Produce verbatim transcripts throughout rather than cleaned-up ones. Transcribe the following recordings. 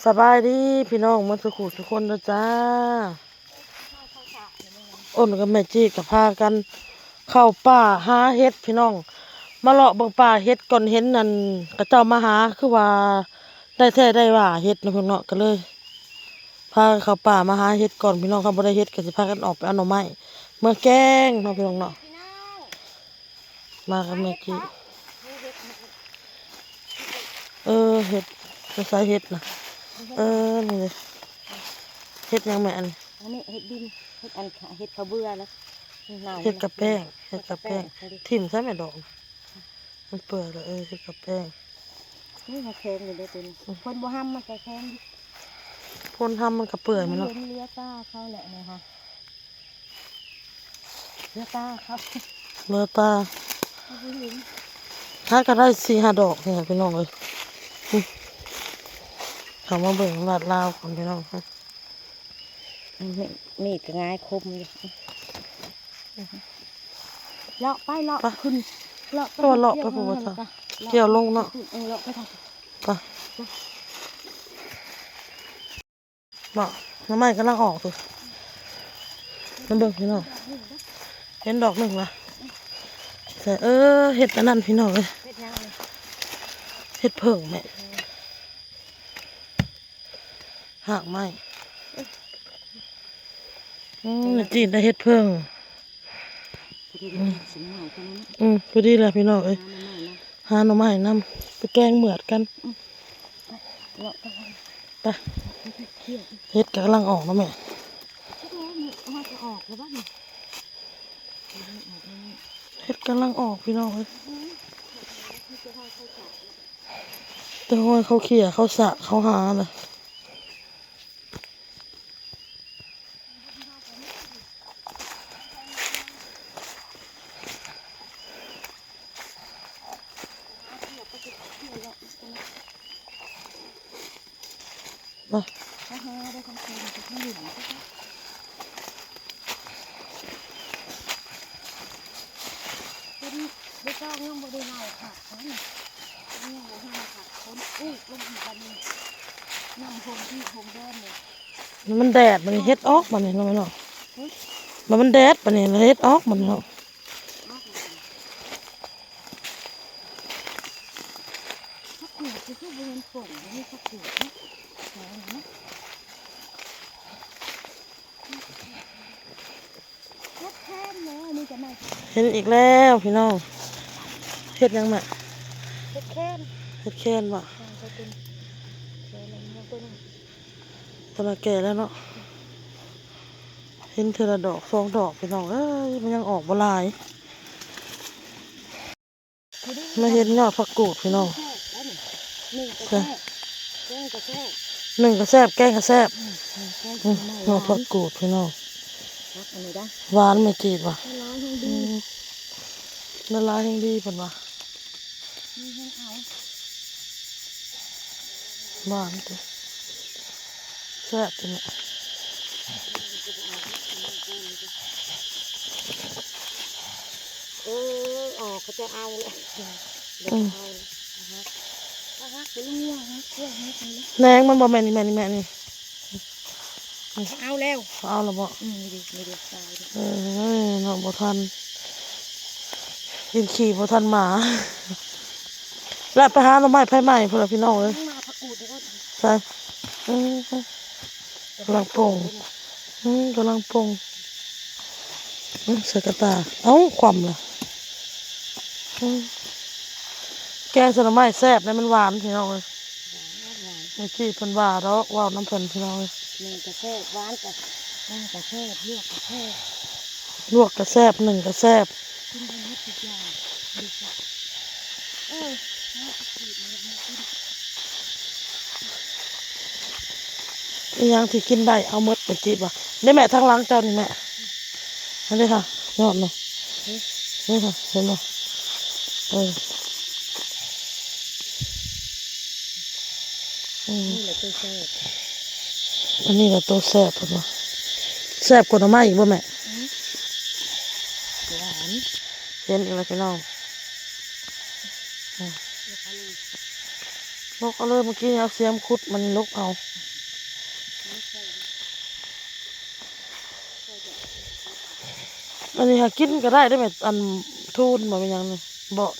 สบายดีพี่น้องหมดสุขุทุกคนเด้อจ้า อ้นกับแม่จีก็พากันเข้าป่าหาเห็ดพี่น้อง มาเลาะเบิ่งป่าเห็ดก่อน เห็นนั่นเขาเจ้ามาหา คือว่าได้แท้ได้ว่าเห็ดเนาะพี่น้องเนาะ ก็เลยพากันเข้าป่ามาหาเห็ดก่อนพี่น้อง คันบ่ได้เห็ดก็สิพากันออกไปเอาหน่อไม้เมือแกงเนาะพี่น้องเนาะ มากับแม่กี้ เออ เห็ด ไปใส่เห็ดนะ เออ นี่เลย เห็ดหยังแม่อันนี้ อันนี้เห็ดดิน เห็ดอันขา เห็ดเขาเบื่อแล้ว มันเน่า เห็ดกะแป้ง เห็ดกะแป้ง เห็ดกะแป้ง ถิ่มใส่แม่ดอก มันเปื่อยแล้ว เออ เห็ดกะแป้ง นี่มันแข็งอยู่เด้อตัวนี้ อืม คนบ่ห้ำมันก็แข็งอยู่ คนห้ำมันก็เปื่อยมันเนาะ เห็นเลือดตาเขาแหละนะคะ เลือดตาครับ เลือดตา เอาไปเห็น หาก็ได้สี่ห้าดอกเนี่ยพี่น้องเอ้ย อืม เขามาเบิ่งลาดลาวก่อนพี่น้อง มีดก็ง่ายคมอยู่ เลาะไปเลาะ ไป ขึ้น เลาะไป ตัวเลาะไป เกี่ยว ผมว่า แล้วก็ เกี่ยวลงเนาะ เออ เลาะไปทาง ไป เนาะ หน่อไม้กำลังออกคือ มาเบิ่งพี่น้อง เห็นดอกหนึ่งละ แต่เออ เห็ดอันนั้นพี่น้องเอ้ย เห็ดหยังนี่ เห็ดเผิ่งแม่ หากไม้ อืม จีนได้เห็ดเผิ่ง พอดีเลย อืม สมหมายกันแล้วนะ อืม พอดีแหละพี่น้องเอ้ย หาหน่อไม้นะ หาหน่อไม้นำ ไปแกงเหมือดกัน อืม ไป เลาะไป ไป เที่ยว เห็ดกำลังออกนะแม่ คิดว่ามันจะออกหรือเปล่าเนี่ย เห็ดกำลังออกพี่น้องเอ้ย อืม แต่ห้อยเขาเขี่ยเขาสะเขาหาเลย มา มาหาได้คำเชิญจากข้างหลังก็ได้ เป็นได้ต้องยังบ่ได้เล่าค่ะ คนยังบ่เฮาค่ะ คนอู้ลงอีกบัดนี้ น้ำท่วมที่ท่วมแดนเนี่ย มันแดด มันเฮ็ดออก มันนี่เนาะ มันแดด มันนี่เฮ็ดออก มันเนาะ ผักกูดคือบ่เห็นป่ง บ่มีผักกูดเนาะ แถวนี้เนาะ เห็ดแคนเนาะ นี่จะมา เห็นอีกแล้วพี่น้อง เห็ดหยังแม่ เห็ดแคน เห็ดแคนบ่ อ่า ก็เป็น แคนมันก็เป็น ตอนนั้นแก่แล้วเนาะ เห็นเทื่อละดอกสองดอกพี่น้องเอ้ย มันยังออกบ่หลาย มาเห็นยอดผักกูดพี่น้อง แซ่บแล้วนี่ หนึ่งก็แซ่บ แกงก็แซ่บ หนึ่งก็แซ่บ แกงก็แซ่บ อืม อืม แกง อืม ก็แซ่บ ยอดผักกูดพี่น้อง ผักอันนี้นะ หวานแม่จีดว่ะ ละลายแห่งดี อืม ละลายแห่งดีเพิ่นว่ะ มีแห่งเอา หวานติ แซ่บติเนี่ย เออ ออกเขาจะเอาแล้ว อืม เอาแล้ว อ่ะฮะ อ่ะฮะ ไปลงวัวฮะ วัวฮะ ไปเลย แหนงมันบ่แม่นนี่ แม่นนี่ แม่นนี่ เอาแล้ว เอาแล้วบ่ อืม นี่ดิ นี่ดิ ตายดิ เอ้ย เนาะ บ่ทัน กินขี้บ่ทันหมา แล้วไปหาหน่อไม้ไผใหม่พุ่นล่ะพี่น้องเอ้ย มาผักกูดเด้อ ใส่ อืม กำลังปรุง อืม กำลังปรุง อืม ใส่กระตา เอ้า คว่ำล่ะ อืม แกงใส่หน่อไม้แซ่บนะ มันหวานพี่น้องเอ้ย หวาน หวาน แม่จีดเพิ่นว่าดอก เว้านำเพิ่นพี่น้องเอ้ย หนึ่งก็แซ่บ หวานก็ หนึ่งก็แซ่บ ลวกก็แซ่บ ลวกก็แซ่บ นึ่งก็แซ่บ กินได้หมดทุกอย่าง ดูสิ เออ อีหยังที่กินได้เอาหมดไปกินบ่ นี่แม่ ทางหลังเจ้านี่แม่ อันนี้ค่ะ ยอดเนาะ นี่ค่ะ เห็นบ่ เออ อืม นี่แหละตัวแซ่บ อันนี้แหละตัวแซ่บเพิ่นว่า แซ่บกว่าหน่อไม้อีกบ่แม่ อืม หวาน เห็นอีกแล้วพี่น้อง อืม แล้วก็เลย ลกเอาเลย เมื่อกี้เอาเสียมขุดมันลกเอา อันนี้หากินก็ได้ได้ไหม อันทูนบ่เป็นหยังนี่ เบาะ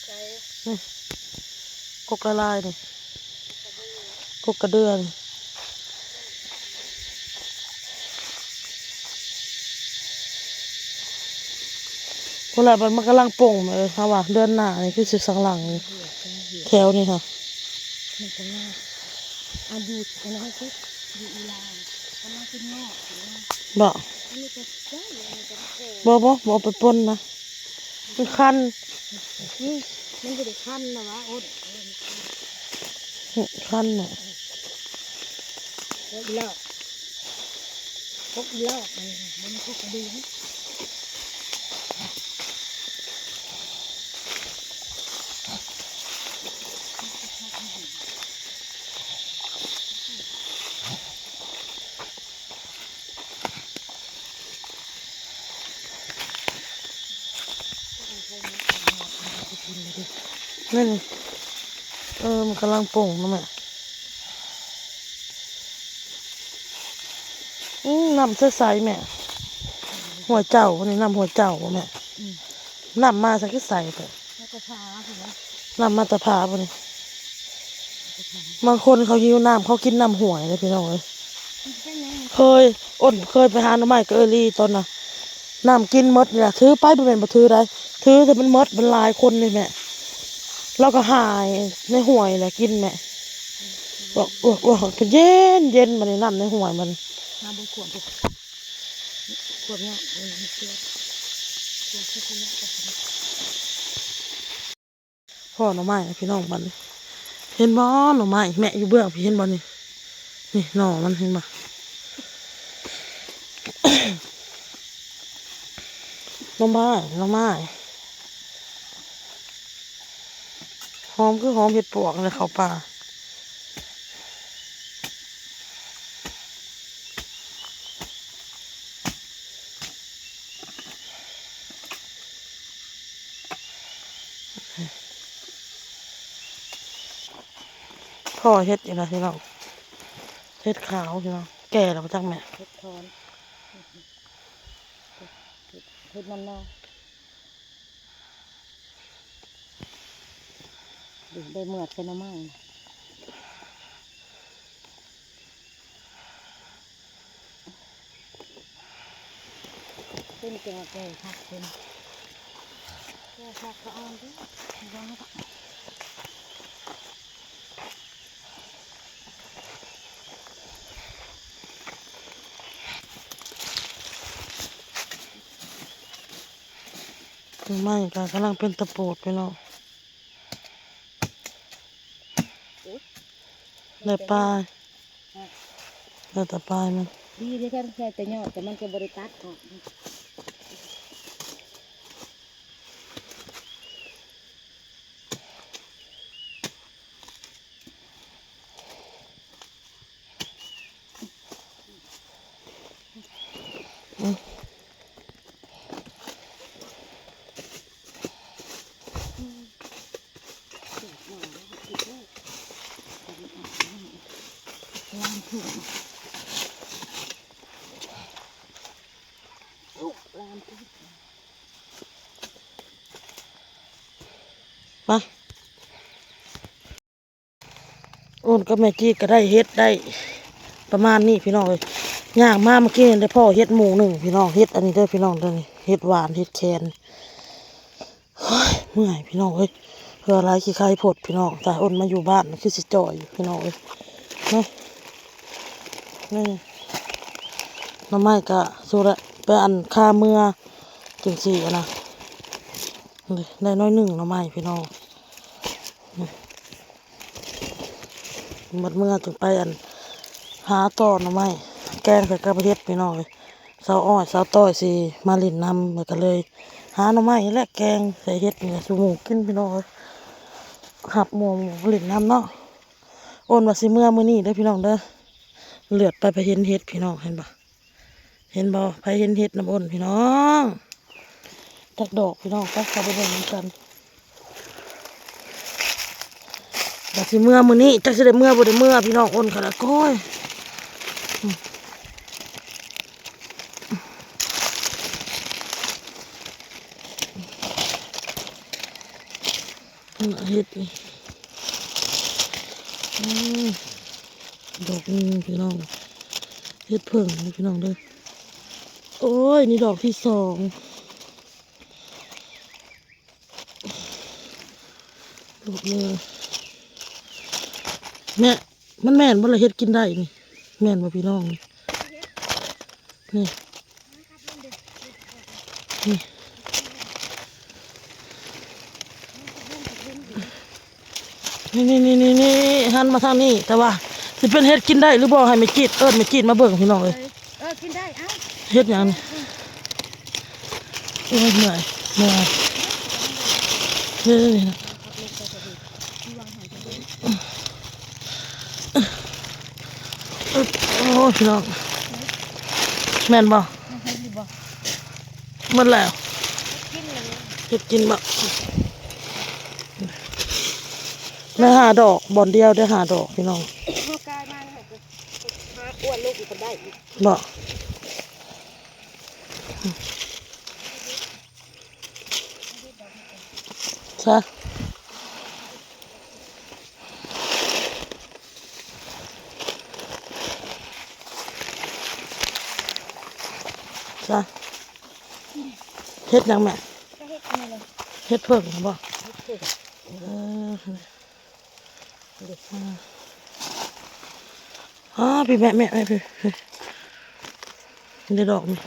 ใช่ นี่ กกละลายนี่ กกกระเดือน พุ่นละ มันกำลังป่ง เออ เฮาว่าเดือนหน้านี่คือสิสังหลังนี่ แถวนี้ค่ะ มันก็งอก อ่ะ ดูดอันนั้นสิ ดูอีลาว กำลังขึ้นงอก เห็นไหม บ่ อันนี้ก็ได้ อันนี้ก็ได้ บ่ บ่ บ่เอาไปป่นนะ มันคัน นี่ มันบ่ได้คันนะวะ โอ๊ย คันน่ะ โอ๊ย อีลาว พวกอีลอกมัน มันพวกกระดูก นั่นนี่ เออ มันกำลังป่งนะแม่ อืม น้ำใสๆ แม่ ห้วยเจ้าบ่นี่ น้ำห้วยเจ้าบ่แม่ อืม น้ำมาใสคือใสแท้ มาแต่ผาพุ่นนะ น้ำมาแต่ผาบ่นี่ บางคนเขาหิวน้ำ เขากินน้ำห้วยเลยพี่น้องเอ้ย มันเป็นหยัง เคย อ้นเคยไปหาหน่อไม้กับเออลีตอนน่ะ น้ำกินหมดนี่ล่ะ ถือไปบ่แม่นบ่ถือได้ ถือแต่มันหมด มันหลายคนนี่แม่ แล้วก็หายในห้วยแหละ กินแม่ อ้วก อ้วก อ้วก เย็น เย็น บัดนี้น้ำในห้วยมัน น้ำบ่ขวด ขวดเนี่ย เออ มันเสีย ขวดที่คุณแม่ก็ทำ พ่อหน่อไม้นะพี่น้อง บัดนี้ เห็นบ่ หน่อไม้ แม่อยู่เบื้องพี่ เห็นบ่นี่ นี่หน่อมัน เห็นบ่ หน่อไม้ หน่อไม้ หอมคือหอมเห็ดปวกเลย เข้าป่า พ่อเห็ดอยู่นะพี่น้อง เห็ดขาวพี่น้อง แก่แล้วบ่จักแม่ เห็ดถอน เห็ด เห็ดน้ำเน่า ได้เมือดใส่หน่อไม้ เป็นแก่แก่คักเป็น แก่คักก็เอาดิ หน่อไม้ก็กำลังเป็นตะปูดพี่น้อง ได้ปลาย ได้แต่ปลายมัน ดีเด้ คันใส่แต่ยอด แต่มันก็บ่ได้ตัดออก มา โอนกับแม่กี้ก็ได้เห็ดได้ ประมาณนี้พี่น้องเอ้ย ย่างมาเมื่อกี้ได้พ่อเห็ดหมู่หนึ่งพี่น้อง เห็ดอันนี้เด้อพี่น้องเด้อ เห็ดหวาน เห็ดแคน เฮ้ย เมื่อยพี่น้องเอ้ย เพื่ออะไรขี้ไคร้พดพี่น้อง แต่อ้นมาอยู่บ้านคือสิจ่อยอยู่พี่น้องเอ้ย เนาะ นี่ หน่อไม้ก็สุดละ ไปอันคาเมือจังซี่อะนะ นี่ ได้น้อยหนึ่งหน่อไม้พี่น้อง นี่ หมดเมือจึงไปอัน หาต่อหน่อไม้ แกงใส่กับเห็ดพี่น้องเอ้ย สาวอ้อยสาวต้อยสิมาเล่นนำ แล้วก็เลย หาหน่อไม้และแกงใส่เห็ดนี่ล่ะสู่หมู่กินพี่น้องเอ้ย หับหมู่ หมู่เล่นนำเนาะ โอนว่าสิเมือมื้อนี้เด้อพี่น้องเด้อ เลือดไปไปเห็นเห็ดพี่น้อง เห็นบ่ เห็นบ่ ไผเห็นเห็ดนำโอนพี่น้อง จักดอกพี่น้อง ไป เข้าไปเบิ่งนำกัน จักสิเมือมื้อนี้ จักสิได้เมือบ่ได้เมือ พี่น้อง อ่อนขนาด โอ้ย เห็ดนี่ อืม ดอกหนึ่งพี่น้อง เห็ดเผิ่งนี่พี่น้องเด้อ โอ้ย นี่ดอกที่สอง ดอกหนึ่ง แม่ มันแม่นบ่ล่ะ เห็ดกินได้นี่ แม่นบ่พี่น้องนี่ นี่ นี่ นี่ นี่ นี่ นี่ นี่ หันมาทางนี้ แต่ว่าสิเป็นเห็ดกินได้หรือบ่ ให้แม่จีด เอิ้นแม่จีดมาเบิ่งพี่น้องเอ้ย เออ กินได้ เอ้า เห็ดหยังนี่ โอ้ย เมื่อย เมื่อย เฮ้ย นี่นะ โอ้ย พี่น้อง แม่นบ่ เห็นอยู่บ่ หมดแล้ว กินเลย เห็ดกินบ่ ได้ห้าดอก บ่อนเดียวได้ห้าดอก พี่น้อง เฮากายมาแล้วก็หาอ้วนลูกอีกคนได้อีก บ่ ซะ ซะ เฮ็ดหยังแม่ ก็เฮ็ดอันนี้เลย เฮ็ดเผิ่งบ่ เฮ็ดเผิ่ง เออ เด็ก อ่า พี่แม่ แม่ แม่ พี่ พี่ นี่ดอกนี่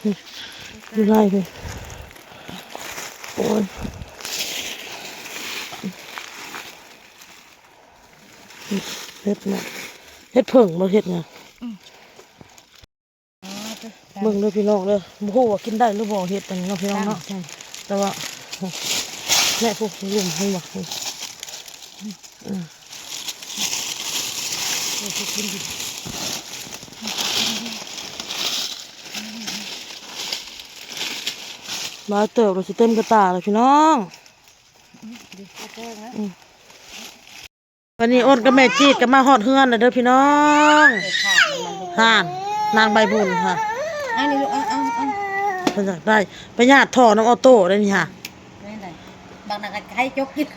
นี่ อยู่ไร่พี่ โอ้ย เฮ็ดเนี่ย เฮ็ดเผิ่งบ่ เฮ็ดเนี่ย อืม เบิ่งเด้อพี่น้องเด้อ บ่ฮู้ว่ากินได้หรือบ่ เห็ดอันนี้เนาะพี่น้องเนาะ อืม แต่ว่า แม่พวกลุ่มเห็นบ่ อืม หลายเติบเลย สิเต็มกระตาเลยพี่น้อง อืม วันนี้อ้นกับแม่จีดก็มาฮอดเฮือนแล้วเด้อพี่น้อง เออค่ะ ห่าน นางใบบุญค่ะ อันนี้ลูก เอา เอา เอา เพิ่นอยากได้ ไปหยาดท่อน้ำออโต้ได้นี่ค่ะ ไม่ได้ บางนางก็ให้จกกิน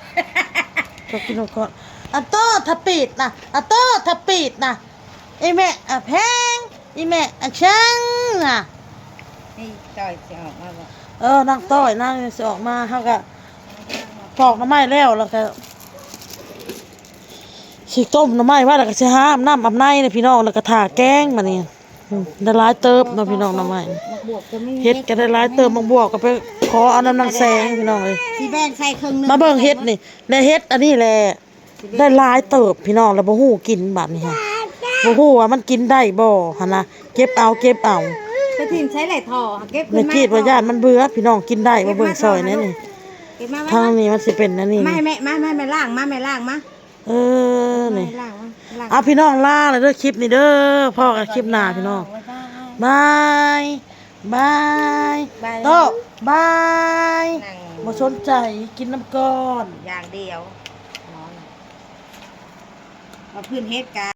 จกกินเอาก่อน ออโต้ถ้าปิดนะ ออโต้ถ้าปิดนะ อีแม่อะแพง อีแม่อะช่างนะ นี่ต้อยสิออกมาบ่ เออ นางต้อย นางสิออกมา เฮาก็ปอกหน่อไม้แล้ว แล้วก็ สิต้มหน่อไม้ไว้ แล้วก็สิหาอาบน้ำอาบในนะพี่น้อง แล้วก็ถ่าแกงบัดนี้ อืม ได้หลายเติบเนาะพี่น้อง หน่อไม้ หมากบวบก็มี เห็ดก็ได้หลายเติบ หมากบวบก็ไปขอเอาน้ำนางแสงพี่น้องเอ้ย สิแบ่งใส่ครึ่งหนึ่ง มาเบิ่งเห็ดนี่ ได้เห็ดอันนี้แหละ ได้หลายเติบพี่น้อง แล้วบ่ฮู้กินบัดนี้ค่ะ บ่ฮู้ว่ามันกินได้บ่หั่นนะ เก็บเอา เก็บเอา ไปถิ่มใช้ไหลท่อ เก็บขึ้นมา แม่จีดว่าย่านมันเบื่อพี่น้อง กินได้บ่ เบิ่งซอยแหน่นี่ เก็บมาไว้ ทางนี้มันสิเป็นอันนี้ มาให้แม่ มา มาให้แม่ล้าง มา แม่ล้างมา เออ นี่ ล้างมา ล้าง เอาพี่น้องลาเลยเด้อ คลิปนี้เด้อ พ้อกันคลิปหน้าพี่น้อง บ๊ายบาย บาย บาย บาย โต้ บาย นั่ง บ่สนใจ กินน้ำก่อน อย่างเดียว นอน เอาพื้นเฮ็ดกะ